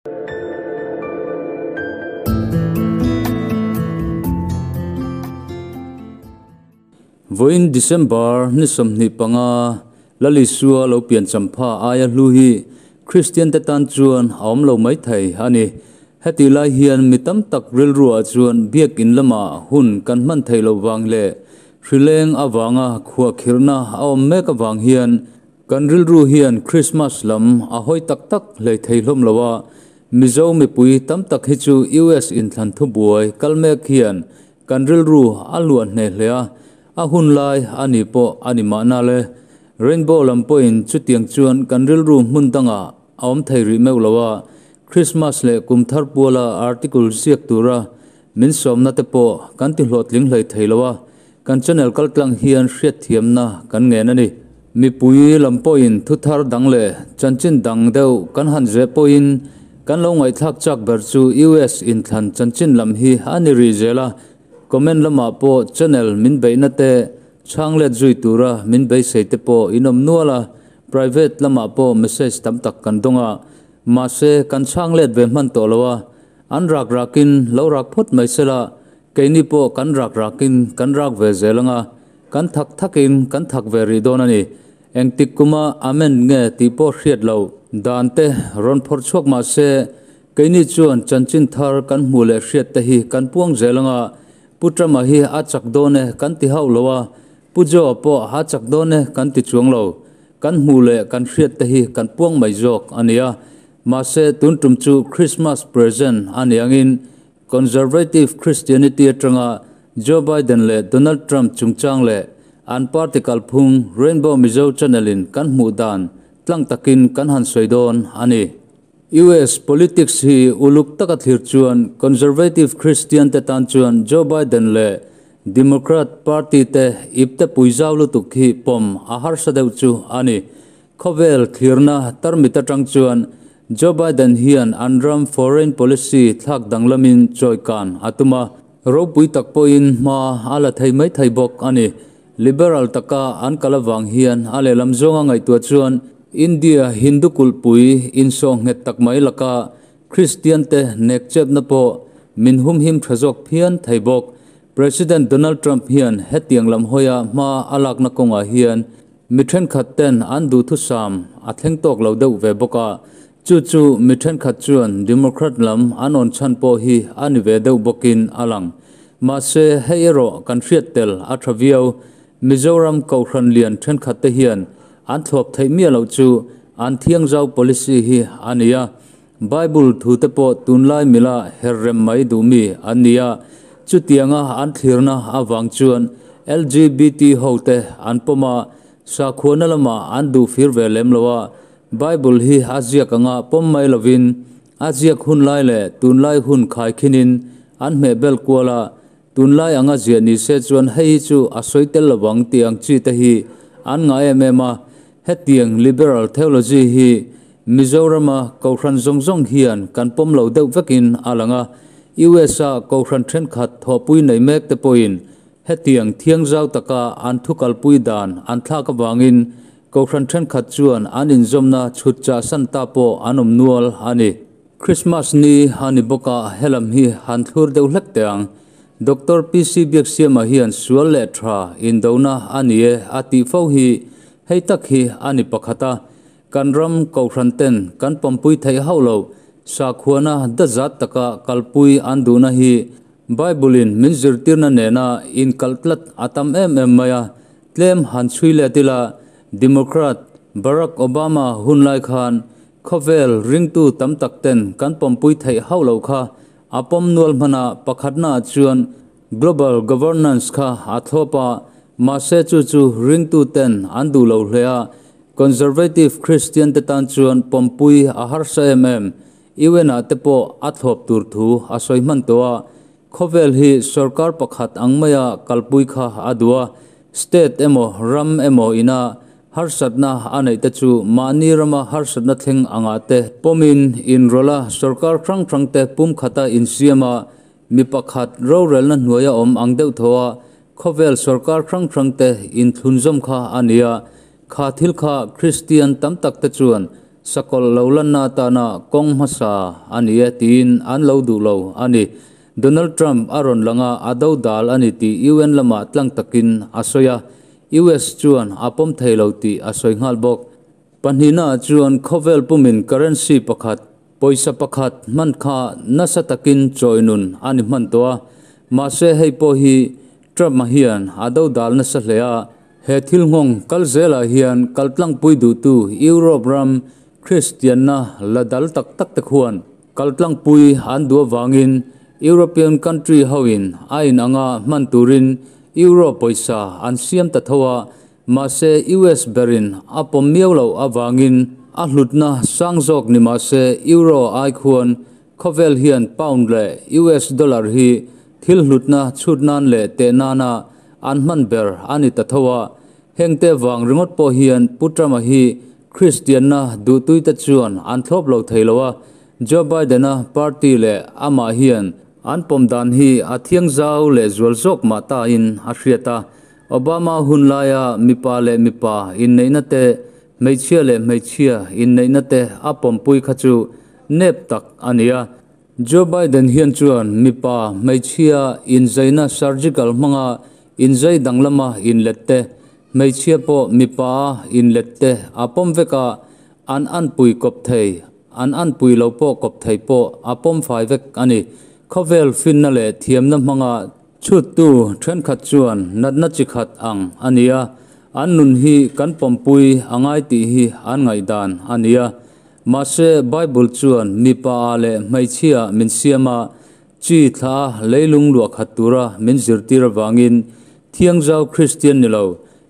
Vawiin December ni 25, Lal Isua lo pian champha aia hlu hi Kristian te tan chuan a awm lo mai thei a ni. Hetih lai hian mi tam tak rilruah chuan biakin lamah hun kan hman theih loh vang leh hrileng avanga khuahkhirhna a awm mek avang hian kan rilru hian Krismas lam a hawi tak tak hlei thei hlawm lo a. Mizo mipui tam tak hi chu US inthlan thubuai kal mek hian kan rilru a luah hneh hle a, a hun lai a ni pawh a ni mahna le. Rainbow lam pawhin chutiang chuan kan rilru hmun dangah a awm thei rih meuh lo a, Krismas leh kum thar puala article ziak tura min sawmna te pawh kan ti hlawhtling hlei thei lo a, kan channel kaltlang hian hriatthiamna kan ngen a ni. Mipui lam pawhin thu thar dang leh chanchin dang deuh kan han zeh pawhin kan lo ngaihthlak chak ber chu US inthlan chanchin lam hi a ni rih zel a, comment lamah pawh channel min beihna te chhang let zui tura min beisei te pawh in awm nual a, private lamah pawh message tam tak kan dawng a, mahse kan chhang let ve hman tawh lo a, an rak rakin lo rak phawt mai sela keini pawh kan rak rakin kan rak ve zel ang a, kan thak thakin kan thak ve rih dawn a ni. Engtik kuma amen nge tih pawh hriat loh dan te rawn phawrh chhuak mah se, keini chuan chanchin thar kan hmuh leh hriat te hi kan puang zel ang a, Pu Trump-a hi a chak dawn e kan ti hauh lo a, Pu Joe-a pawh a chak dawn e kan ti chuang lo. Kan hmuh leh kan hriat te hi kan puang mai zawk a nia. Mahse, tun tum chu Christmas present a ni angin Conservative Christianity atanga Joe Biden leh Donald Trump chungchang leh an party kalphung Rainbow Mizo channel-in kan hmuh dan tlang takin kan han sawi dawn a ni. US politics hi uluk taka thlir chuan Conservative Christian te tan chuan Joe Biden leh Democrat party te ipte pui zau lutuk hi pawm a harsa deuh chu a ni. Khawvel thlirna tarmit atang chuan Joe Biden hian an ram foreign policy thlak danglamin chawikan a tum a, ropui tak pawhin hma a la thei mai thei bawk a ni. Liberal taka an kal avang hian a lehlam zawnga ngaihtuah chuan India Hindu kulhpui insawh nghet tak mai laka Kristian te nek chepna pawh min humhim tha zawk phian thei bawk. President Donald Trump hian hetiang lam hawia hma a lakna kawngah hian mi thenkhat ten an duhthusam a thleng tawk lo deuh ve bawk a, chu chu mi thenkhat chuan Democrat lam an awn chhan pawh hi a ni ve deuh bawkin a lang. Mahse, hei erawh kan hriat tel a tha viau. Mizoram Kohhran lian thenkhat te hian an thlawp theih miah loh chu an thiangzau policy hi a ni a. Bible thu te pawh tunlai mila her rem mai duh mi an ni a. Chutianga an thlirna avang chuan LGBT ho te an pawm a, sakhuana lamah an duh fir ve lem lo a. Bible hi a ziak anga pawm mai lovin a ziak hun lai leh tunlai hun khaikhinin an hmeh bel kual a. Tunlai anga ziah ni se chuan hei hi chu a sawi tel lo ang tih ang chi te hi an ngah em em a, hetiang liberal theology hi Mizorama Kohhran zawng zawng hian kan pawm lo deuh vekin a lang a, US-a Kohhran thenkhat thawhpui nei mek te pawhin hetiang thiangzau taka an thu kalpui dan an thlak avangin Kohhran thenkhat chuan an inzawmna chhut chah san ta pawh an awm nual a ni. Christmas ni a ni bawk a, helam hi han thlur deuh hlek teh ang. Doctor PC Biaksiama hian sual leh tha indona a ni e a tih fo hi hei tak hi a ni pakhat a. Kan ram Kohhran ten kan pawmpui theih hauh loh sakhuana dazat taka kalpui an duhna hi Bible in min zirtirna nena inkalh tlat a tam em em mai a. Tlem han chhui let ila Democrat Barack Obama hunlai khan Khawvel ringtu tam tak ten kan pawmpui theih hauh loh kha a pawm nual hman a, pakhatnaah chuan global governance kha a thlawp a, mahse chu chu ringtu ten an duh lo hle a, conservative Christian te tan chuan pawmpui a harsa em em. UN ah te pawh a thlawp tur thu a sawi hman tawh a, khawvel hi sorkar pakhat ang maia kalpui kha a duh a, state emaw ram emaw ina Harsatna a neih te chu mahni rama harsatna thleng angah te pawmin inrawlh a, sorkar hrang hrang te pumkhata insiam a, mi pakhat rorelna hnuaia awm ang deuh tho a, khawvel sorkar hrang hrang te inthlunzawm kha a ni a, kha thil kha Kristian tam tak te chuan Sakawlh lo lanna atana kawng hmasa a ni e tiin an lo duh lo a ni. Donald Trump a rawn lang a, a dodal a ni tih UN lamah tlang takin a sawi a, US chuan a pawm thei lo tih a sawi nghal bawk. Pahnihnaah chuan khawvel pumin currency pakhat, pawisa pakhat hman kha nasa takin chawi nun a ni hman tawh a, mahse hei pawh hi Trump-a hian a dodal nasa hle a. He thil nghawng kal zelah hian kaltlangpui duhtu Europe ram Kristianna la dal tak tak te khuan kaltlangpui an duh avangin European country hoin a inanga hman turin Euro pawisa an siam ta tho a, Mahse US berin a pawm miau loh avangin a hlutna sang zawk ni mahse Euro ai khuan khawvel hian Pound leh US Dollar hi thil hlutna chhut nan leh teh nana an hman ber a ni ta tho a. Hengte vang ringawt pawh hian Pu Trump-a hi Kristianna duhtuite chuan an thlawp lo thei lo a, Joe Biden-a party leh amah hian an pawm dan hi a thiang zau leh zual zawk mah tain a hriat a. Obama hun laia mipa leh mipa inneihna te, hmeichhia leh hmeichhia inneihna te a pawmpui kha chu nep tak a ni a. Joe Biden hian chuan mipa, hmeichhia inzaina surgical hmanga inzai danglama inlet te, hmeichhia pawh mipa a inlet te a pawm vek a, an anpui kawp thei, an anpui lo pawh kawp thei pawh a pawm fai vek a ni. Khawvel finna leh thiamna hmanga Chhuttu thenkhat chuan natna chi khat ang a ni a, an nun hi kan pawmpui a ngai tih hi an ngaihdan a ni a. Mahse, Bible chuan mipa ah leh hmeichhia min siam a, chi thla a leilung luah khat tura min zirtir avangin Thiangzau Kristian ni lo,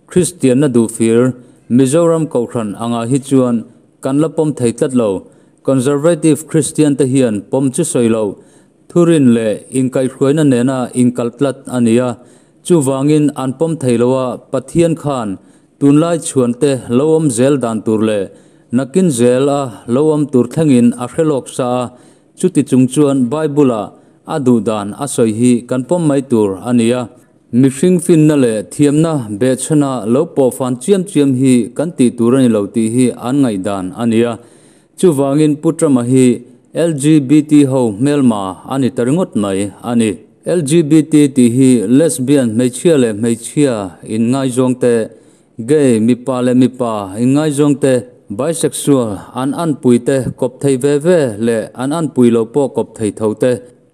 Kristianna duhfir Mizoram Kohhran angah hi chuan kan la pawm thei tlat lo. Conservative Kristian te hian pawm chu sawi loh, Thurin leh inkaihhruaina nena inkal tlat a ni a, chuvangin an pawm thei lo a, Pathian khan tunlai chhuante lo awm zel dan tur leh nakin zel a lo awm tur thlengin a hre lawk sa a, chuti chung chuan Bible-a a duh dan a sawi hi kan pawm mai tur a ni a. Mihring finna leh thiamna behchhana lo pawhfan chiam chiam hi kan tih tur a ni lo tih hi an ngaihdan a ni a. Chuvangin Pu Trump-a hi LGBT ho hmelma a ni ta ringawt mai a ni. LGBT tih hi lesbian hmeichhia leh hmeichhia inngaizawng te, gay mipa leh mipa inngaizawng te, bisexual an anpui te kawp thei ve ve leh an anpui lo pawh kawp thei tho te,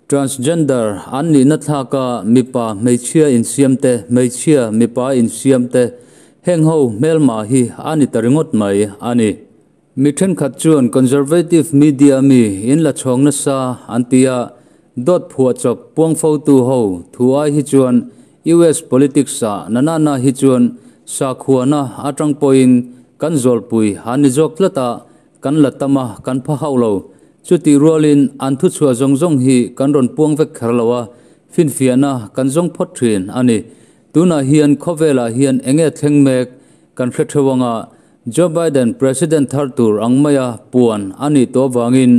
transgender an nihna thlaka mipa hmeichhia insiam te, hmeichhia mipa insiam te, heng ho hmelma hi a ni ta ringawt mai a ni. Mi thenkhat chuan Conservative media mi in la chhawng nasa an ti a, dawt phuah chawp puang fotu ho thu ai hi chuan US politics ah na na na hi chuan sakhuana atang pawhin kan zawlpui an ni zawk tlat a, kan la tam a, kan pha hauh lo. Chutih rualin an thuchhuah zawng zawng hi kan rawn puang vek kher lo a, finfiahna kan zawng phawt thin a ni. Tunah hian khawvelah hian enge thleng mek kan hre theuh anga Joe Biden President thar tur ang maia puan a nih tawh avangin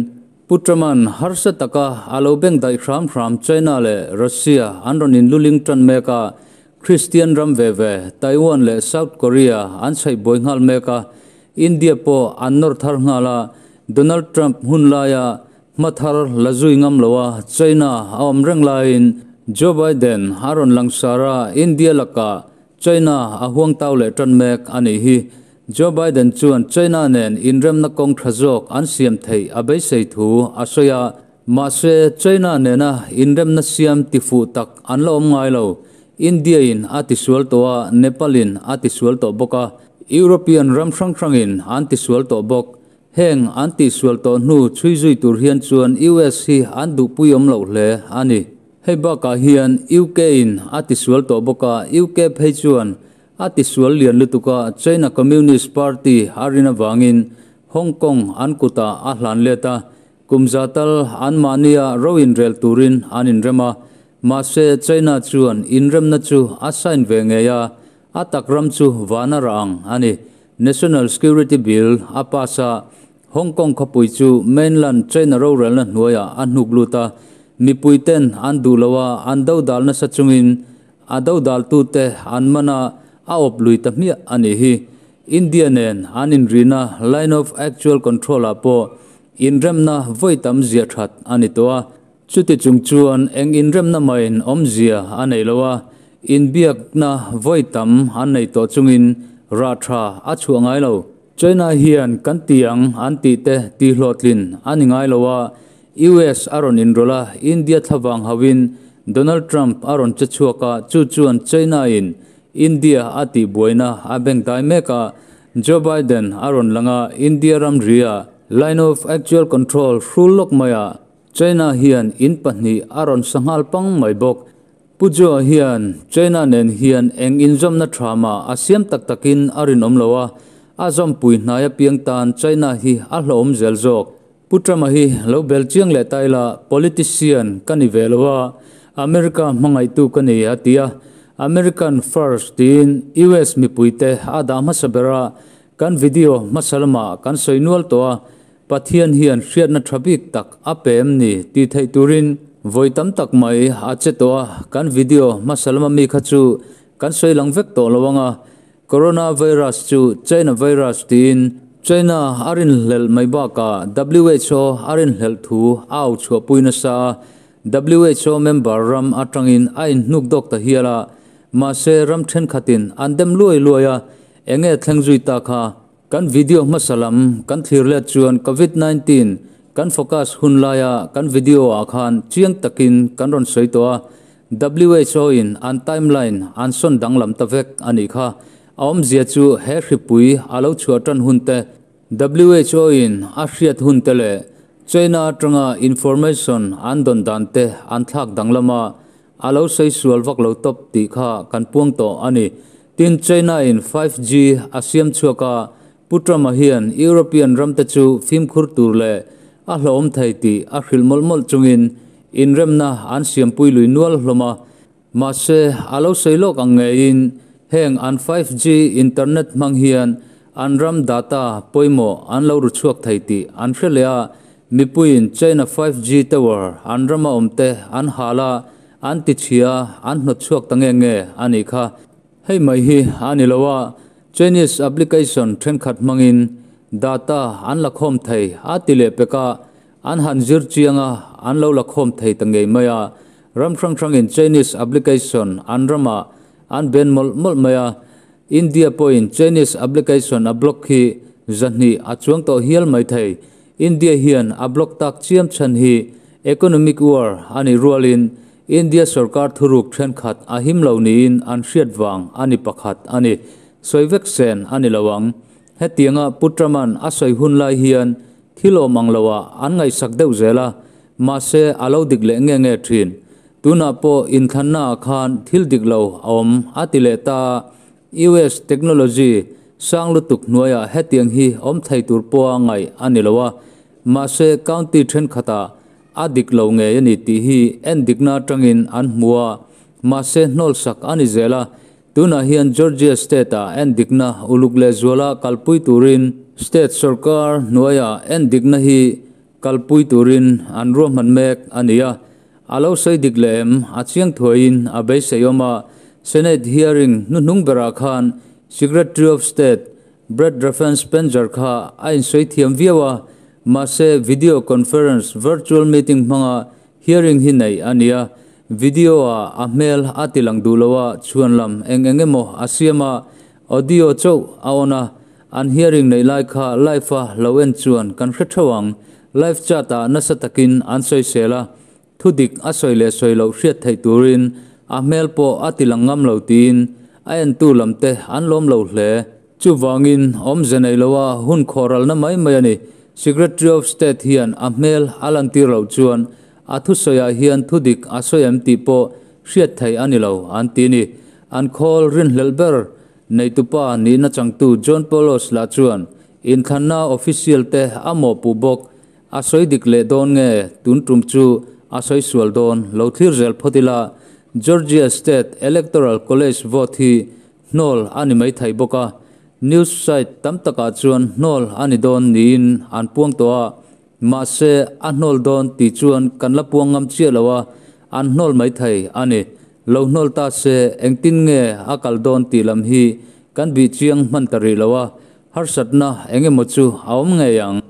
Pu Trump-a'n harsa taka a lo beng daih hram hram China leh Russia an rawn inluling tan mek a, Kristian ram ve ve Taiwan leh South Korea an chhaih buai nghal mek a, India pawh an nawr thar nghal a, Donald Trump hun laia hma thar la zui ngam lo a China a awm reng laiin Joe Biden a rawn langsar a, India lakah China a huangtau leh tan mek a nih hi. Joe Biden chuan China nen inremna kawng tha zawk an siam theih a beisei thu a sawi a, mahse China nena inremna siam tifuh tak an la awm ngai lo. India-in a tisual tawh a, Nepal-in a tisual tawh bawk a, European ram hrang hrangin an tisual tawh bawk. Heng an tihsual tawh hnu chhui zui tur hian chuan US hi an duhpui awm loh hle a ni. Hei bakah hian UK in a tisual tawh bawk a, UK phei chuan a tisual lian lutuk a, China Communist Party a rin avangin Hong Kong an kutah a hlan let a, kum za tal anmahnia ro inrel turin an inrem a, mahse China chuan inremna chu a sign ve ngei a, a tak ram chu vana rah ang a ni. National Security Bill a pass a, Hong Kong khawpui chu mainland China rorelna hnuaiah a hnuk lut a, mipuiten an duh lo a, an dodal nasa chungin a dodaltute an man a, a awp lui ta hmiah a nih hi. India nen an inrina Line of Actual Control-ah pawh inremna vawi tam ziah that a ni tawh a. Chuti chung chuan eng inremna mahin awmzia a nei lo a, inbiakna vawi tam an nei tawh chungin rah tha a chhuah ngai lo. China hian kan ti ang an tih te tihhlawhtlin a ni ngai lo a, US a rawn inrawlh a, India thlavang hauhin Donald Trump a rawn che chhuak a, chu chuan China in India a tihbuaina a bengdai mek a, Joe Biden a rawn lang a, India ramri-ah Line of Actual Control hrul lawk maiah China hian in pahnih a rawn sa nghal pang mai bawk. Pu Joe hian China nen hian eng inzawmna tha mah a siam tak takin a rinawm lo a, a zawmpui hnai apiang tan China hi a hlawhawm zel zawk. Pu Trump-a hi lo bel chiang leh ta ila politician ka ni ve lo a, America hmangaihtu ka ni a ti a, American first tiin US mipuite a dah hmasa ber a, kan video hmasa lamah kan sawi nual tawh a, Pathian hian hriatna tha bik tak a pe em ni tih theih turin vawi tam tak mai a che tawh a, kan video hmasa lama mi kha chu kan sawi lang vek tawh lo ang a, Coronavirus chu China virus tiin China a rinhlelh mai bakah who a rinhlelh thu a au chhuahpui nasa a, who member ram atangin a inhnuk dawk ta hial a, mahse ram thenkhatin an dem luai luai a, enge thleng zui ta kha? Kan video hmasa lam kan thlir let chuan Covid 19 kan focus hun laia kan video ah khan chiang takin kan rawn sawi tawh a, who in an timeline an sawn danglam ta vek a nih kha. A awmzia chu he hripui a lo chhuah tan hun te, who in a hriat hun te leh China atanga information an dawn dan te an thlak danglam a, A lo sawi sual vak lo tawp tih kha kan puang tawh a ni. Tin, China-in 5G a siam chhuak a, Pu Trump-a hian European ramte chu fimkhur tur leh a hlawhawm thei tih a hrilh mawlh mawlh chungin inremna an siampui lui nual hlawm a. Mahse, a lo sawi lawk ang ngeiin heng an 5G internet hmang hian an ram data pawimawh an lo ru chhuak thei tih an hre leh a, Mipuiin China 5G tower an rama awmte an hal a, an ti chhia, an hnawt chhuak ta nge nge a nih kha. Hei mai hi a ni lo a, Chinese application thenkhat hmangin data an la khawm thei a ti leh pek a, an han zir chiang a, an lo la khawm thei ta ngei mai a. Ram hrang hrangin Chinese application an ramah an ben mawlh mawlh mai a, India pawhin Chinese application a block hi zahnih a chuang tawh hial mai thei. India hian a block tak chiam chhan hi economic war a nih rualin India sorkar thuruk thenkhat a him lo niin an hriat vang a ni pakhat a ni. Sawi vek sen a ni lo ang. Hetianga Pu Trump-a'n a sawi hun lai hian thil awm ang loah an ngaihsak deuh zel a, mahse a lo dik leh nge nge thin. Tunah pawh inthlannaah khan thil dik lo a awm a ti leh ta a. US technology sang lutuk hnuaiah hetiang hi awm thei tur pawha ngaih a ni lo a, mahse county thenkhatah a dik lo ngei a ni tih hi en dikna atangin an hmu a, mahse hnawlsak a ni zel a, tunah hian Georgia state-ah en dikna uluk lehzuala kalpui turin state sorkar hnuaiah en dikna hi kalpui turin an ruahman mek a ni a. A lo sawi dik leh em? A chiang thuaiin a beisei awm a, Senate hearing hnuhnung berah khan Secretary of State Brad Raffensperger kha a insawi thiam viau a, mahse video conference virtual meeting hmanga hearing hi neih a ni a, video-ah a hmel a ti lang duh lo a, chhuan lam eng eng emaw a siam a, audio chauh a on a, an hearing neih lai kha live-a lo en chuan kan hre theuh ang. Live chat-ah nasa takin an sawisel a, thudik a sawi leh sawi loh hriat theih turin a hmel pawh a ti lang ngam lo tiin a entu lamte an lawm lo hle. Chuvangin awmze nei loa hun khawhralna mai mai a ni. Secretary of State hian a hmel a lantir loh chuan a thusawiah hian thudik a sawi em tih pawh hriat theih a ni lo an ti a ni. An khawl rinhlelh ber neitupa nihna changtu John Poulos lah chuan Inthlanna official te a mawhpuh bawk, a sawi dik leh dawn nge tun tum chu a sawi sual dawn lo thlir zel phawt ila, Georgia State Electoral College vote hi hnawl a ni mai thei bawk a, news site tam takah chuan hnawl a ni dawn niin an puang tawh a, mahse a hnawl dawn tih chuan kan la puang ngam chiah lo a, an hnawl mai thei a ni. Lo hnawl ta se engtin nge a kal dawn tih lam hi kan bih chiang hman ta rih lo a. Harsatna engemaw chu a awm ngei ang.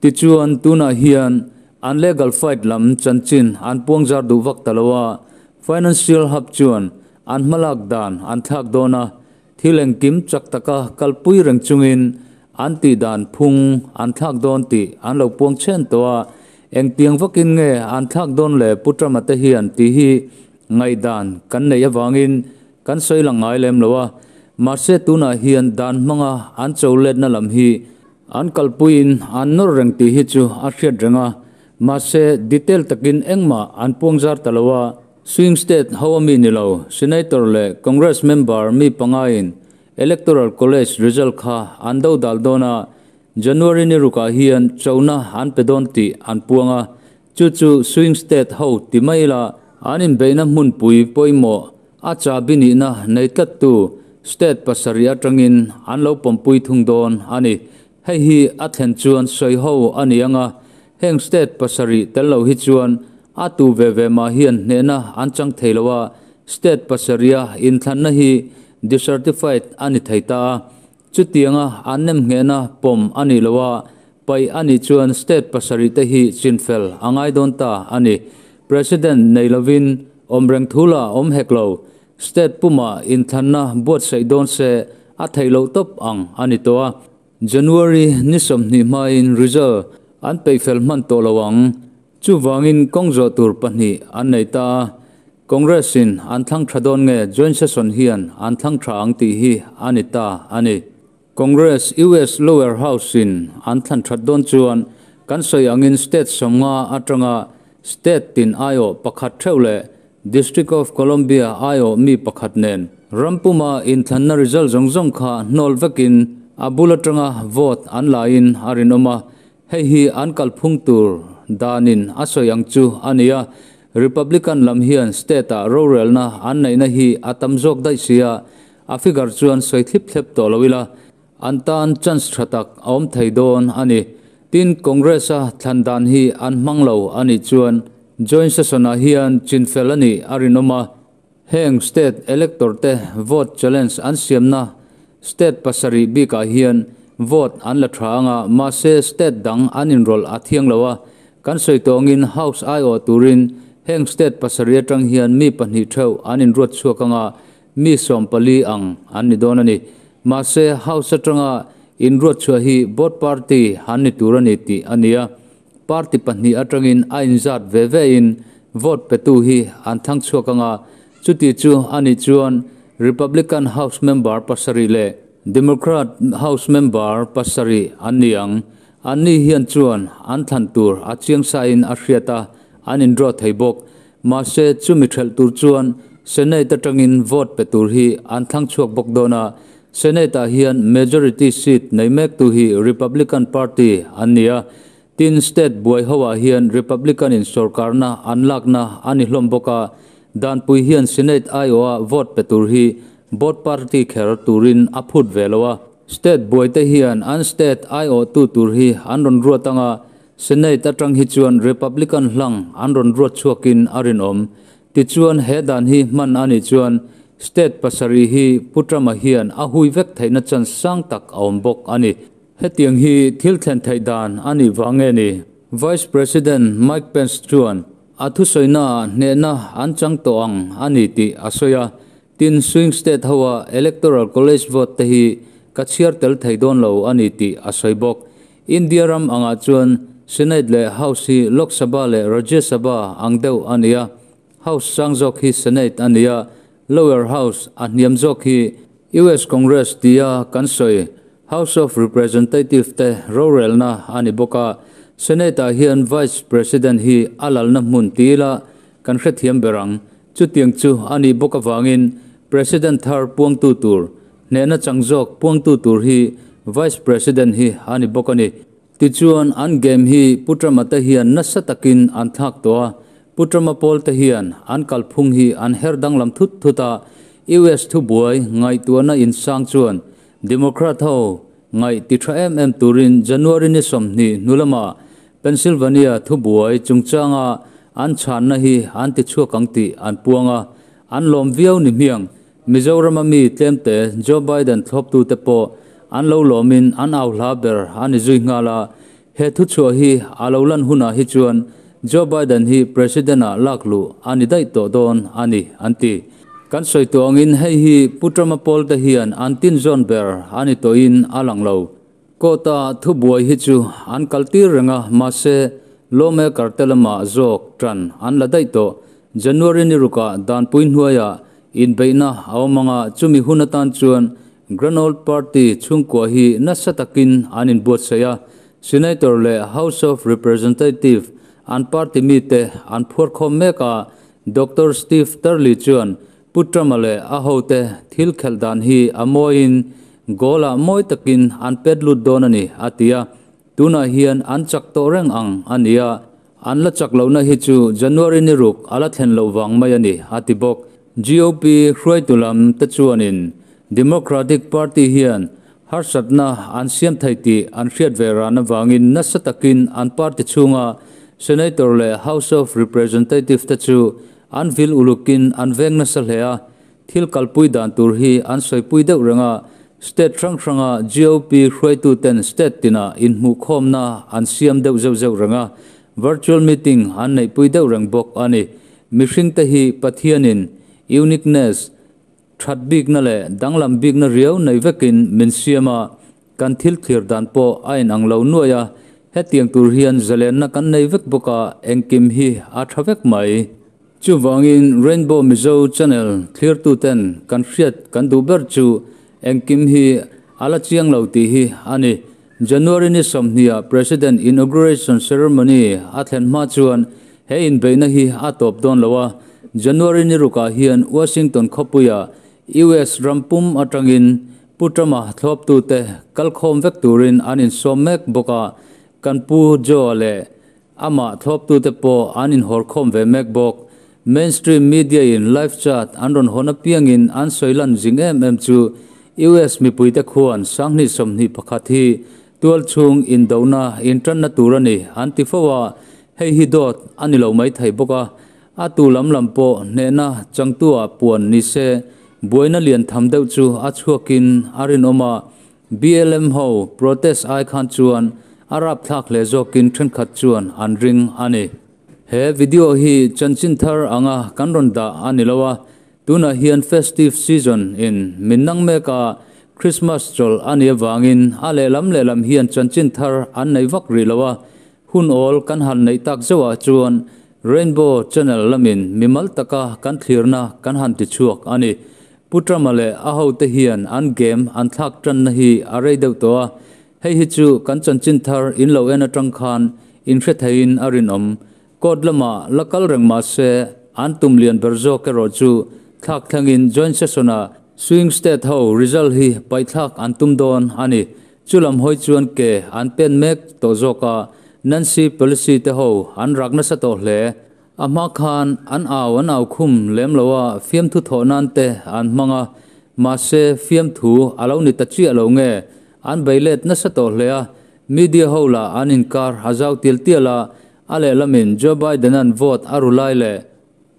Tichuan, tunah hian an legal fight lam chanchin an puangzar duh vak ta lo a, Financial Hub chuan an hmalak dan an thlak dawn a, thil engkim chak taka kalpui reng chungin an tih dan phung an thlak dawn tih an lo puang chhen tawh a, engtiang vakin nge an thlak dawn le Pu Trump-a te hian tih hi ngaihdan kan neih avangin kan sawi lang ngai lem lo a, mahse tunah hian dan hmanga an cho letna lam hi an kalpuiin an nawr reng tih hi chu a hriat reng a, mahse detail takin engmah an puangzar ta lo a. Swing state ho ami ni lo, Senator leh Congress member mi pangaiin Electoral College result kha an do dal dawn a, January ni rukah hian chona an pe dawn tih an puang a, chu chu swing state ho ti mai ila an inbeihna hmunpui pawimawh a chabi nihna nei tlattu state pasarih atangin an lo pawmpui thung dawn a ni. Hei hi a thlen chuan sawi ho a ni ang a, heng state pasarih tel lo hi chuan a tu ve ve mah hian hnehna an chang thei lo a, state pasariha inthlanna hi decertified a ni thei ta a, chutianga an nem nghehna pawm a nih lo a, paih a nih chuan state pasarih te hi chinfel a ngai dawn ta a ni. President nei lovin awm reng thu la awm hek lo, state puma inthlanna buatsaih dawn se a theih loh tawp ang a ni tawh a. January ni 20 hmain result an peihfel hman tawh lo ang. Chuvangin kawng zawh tur pahnih an nei ta a, Congress in an thlang tha dawn nge joint session hian an thlang tha ang tih hi a ni ta a ni. Congress US lower house in an thlan that dawn chuan kan sawi angin state 50 atanga state tin aiawh pakhat theuh leh District of Columbia aiawh mi pakhat nen rampuma inthlanna result zawng zawng kha hnawl vekin a bul atanga vote an lain a rinawm a, hei hi an kalphung tur danin a sawi ang chu a ni a, Republican lam hian state ah rorelna an neihna hi a tam zawk daih si a, a figure chuan sawi thlip thlep tawh lo ila an tan chance tha tak a awm thei dawn a ni. Tin, Congress a thlan dan hi an hmang lo a nih chuan joint session ah hian chinfel a nih a rinawm a, heng state elector te vote challenge an siamna state pasarih bikah hian vote an la tha anga, mahse state dang an inrawlh a thiang lo a, kan sawi tawngin House aiawh turin heng state pasarih atang hian mi pahnih theuh an inruat chhuak anga, mi 14 ang an ni dawn a ni. Mahse House atanga inruat chhuah hi both party an ni tur a ni tih a ni a, party pahnih atangin a inzat ve ve in vote petu hi an thlang chhuak anga, chuti chu ani chuan Republican House member pasarih leh Democrat House member pasarih an ni ang. An ni hian chuan an thlan tur a chiang sa in a hriat a, an indraw thei bawk. Mahse chumi thelh tur chuan Senate atangin vote pe tur hi an thlang chhuak bawk dawn a, Senate ah hian majority seat nei mek tu hi Republican Party an ni a, tin state buai ho ah hian Republican in sorkarna an lakna a ni hlawm bawk a, danpui hian Senate aiawha vote pe tur hi both party kher turin a phut ve lo a, state buai te hian an state aiawh tu tur hi an rawn ruat anga, Senate atang hi chuan Republican hlang an rawn ruat chhuakin a rinawm. Tichuan he dan hi hman ani chuan state pasarih hi Pu Trump-a hian a hui vek theihna chan sang tak a awm bawk a ni. Hetiang hi thil thlen theih dan a nih vang nge ni? Vice President Mike Pence chuan a thusawiina hnehna an chang tawh ang a ni tih a sawi a, tin swing state hoa Electoral College vote te hi ka chhiar tel thei dawn lo a ni tih a sawi bawk. India ram angah chuan Senate leh House hi Lok Sabha leh Rajya Sabha ang deuh a ni a, House sang zawk hi Senate a ni a, Lower House a hniam zawk hi US Congress tia kan sawi House of Representative te rorelna a ni bawk a, Senate ah hian Vice President hi a lalna hmun ti ila kan hrethiam ber ang. Chutiang chu a nih bawk avangin President thar puangtu tur hnehna chang zawk puangtu tur hi Vice President hi a ni bawk a ni. Tichuan an game hi Pu Trump-a te hian nasa takin an thlak tawh a, Pu Trump-a pawl te hian an kalphung hi an her danglam thut thut a, US thubuai ngaihtuahna insang chuan Democrat ho ngaih ti tha em em turin January ni 20 hnu lamah Pennsylvania thubuai chungchanga an chhanna hi an ti chhuak ang tih an puang a, an lawm viau ni hmiang. Mizoram mi tlemte Joe Biden thlawptu te pawh an lo lawmin an au hla ber a ni zui nghal a. He thuchhuah hi a lo lan hunah hi chuan Joe Biden hi President-ah lak luh a ni daih tawh dawn a ni, an ti. Kan sawi tawh angin hei hi Pu Trump-a pawlte hian an tinzawn ber a ni tawhin a lang lo. Court-a thubuai hi chu an kaltir reng a, mahse lawmaker te lamah zawk tan an la daih tawh. January ni rukah danpui hnuaiah inbeihna a awm ang a, chumi hun atan chuan Grand Old Party chhungkua hi nasa takin an inbuatsaih a, Senator leh House of Representative an party mite an phuarkhawm mek a, Doctor Steve Turley chuan Pu Trump-a leh a hote thil khelh dan hi a mawiin goal-ah mawi takin an pet lut dawn a ni, a ti a. Tunah hian an chak tawh reng ang a ni a, an la chak lohna hi chu January ni ruk a la thlen loh vang mai a ni, a ti bawk. GOP hruaitu lam te chuanin Democratic Party hian harsatna an siam thei tih an hriat ve ran avangin nasa takin an party chhunga Senator leh House of Representative te chu An vil ulukin an veng nasa hle a, thil kalpui dan tur hi an sawipui deuh reng a, state hrang hranga GOP hruaituten state tinah inhmuhkhawmna an siam deuh zeuh zeuh reng a, virtual meeting an neihpui deuh reng bawk a ni. Mihringte hi Pathianin uniqueness, that bikna leh danglam bikna riau nei vekin min siam a, kan thil thlir dan pawh a inang lo nuai a, hetiang tur hian zalenna kan nei vek bawk a, engkim hi a tha vek mai. Chuvangin Rainbow Mizo channel thlirtuten kan hriat kan duh ber chu engkim hi a la chiang lo tih hi a ni. January ni 20 ah President Inauguration Ceremony a thlen hma chuan he inbeihna hi a tawp dawn lo a, January ni rukah hian Washington khawpuiah US ram pum atangin Pu Trump-a thlawptute kalkhawm vek turin an insawm mek bawk a, kan Pu Joe-a leh Amah thlawptute pawh an inhawrkhawm ve mek bawk. Mainstream media-in live chat an rawn hawn apiangin an sawi lan zing em em chu US mipuite khuan 2021 hi tualchhung indohna intanna tur a ni an ti fo a, hei hi dawt a ni lo maithei bawk a. A tu lam lam pawh hnehna changtu-ah puan ni se buaina lian tham deuh chu a chhuakin a rinawm a. BLM ho protest ai khan chuan a rapthlak hle zawkin thenkhat chuan an ring a ni. He video hi chanchin thar anga kan rawn dah a ni lo a, tunah hian festive season in min nang mek a, Christmas chawlh a nih avangin a lehlam lehlam hian chanchin thar an nei vak rih lo a, hun awl kan han neih tak zeuhah chuan Rainbow channel lamin mimal taka kan thlirna kan han tichhuak a ni. Pu Trump-a leh a hote hian an game an thlak tanna hi a rei deuh tawh a, hei hi chu kan chanchin thar in lo en atang khan in hre theiin a rinawm. Court lamah la kal reng mah se an tum lian ber zawk erawh chu thlak thlengin joint session-a swing state ho result hi paihthlak an tum dawn a ni. Chu lam hawi chuan ke an pen mek tawh zawk a, Nancy Pelosi te ho an rak nasa tawh hle. A hma khan an au an au khum lem lo a, fiamthu thawh nan te an hmang a, mahse fiamthu a lo ni ta chiah lo nge, an bei let nasa tawh hle a, media ho lah an inkar a zau tial tial a, a lehlamin Joe Biden-a'n vote a ru lai leh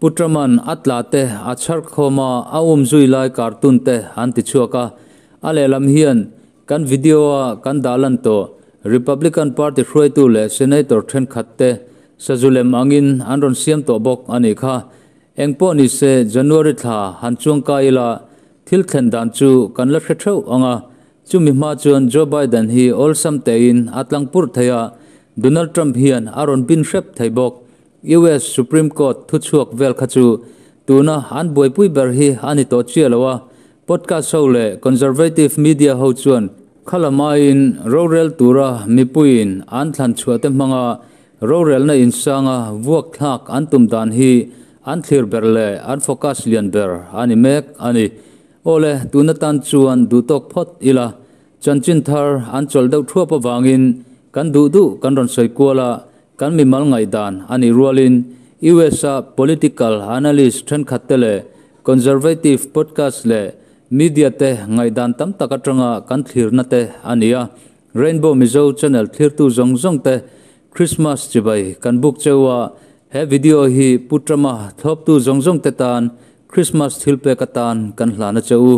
Pu Trump-a'n a tla te a chhar khawm a, a um zui lai cartoon te an ti chhuak a, a lehlam hian Kan video-a kan dah lan tawh Republican Party hruaitu leh Senator thenkhat te sazu lem angin an rawn siam tawh bawk a nih kha. Engpawh ni se January thla han chuang kai ila thil thlen dan chu kan la hre theuh ang a, chumi hma chuan Joe Biden hi awlsam tein a tlang purh thei a, Donald Trump hian a rawn bin hrep thei bawk. US Supreme Court thuchhuak vel kha chu tuna an buaipui ber hi a ni tawh chiah lo a, Podcast ho leh conservative media ho chuan khalam aiin rorel tura mipuiin an thlan chhuah te hmanga rorelna insanga vuak thlak an tum dan hi an thlir ber leh an focus lian ber a ni mek a ni. Awle, tun atan chuan duhtawk phawt ila, chanchin thar an chawlh deuh thuap avangin kan duh duh kan rawn sawi kual a, kan mimal ngaihdan a nih rualin US-a political analyst thenkhat te leh Conservative podcast leh media te ngaihdan tam tak atanga kan thlirna te a ni a, Rainbow Mizo channel thlirtu zawng zawng te Christmas chibai kan buk cheu a, he video hi Pu Trump-a thlawptu zawng zawng te tan Christmas thilpek atan kan hlan a che u.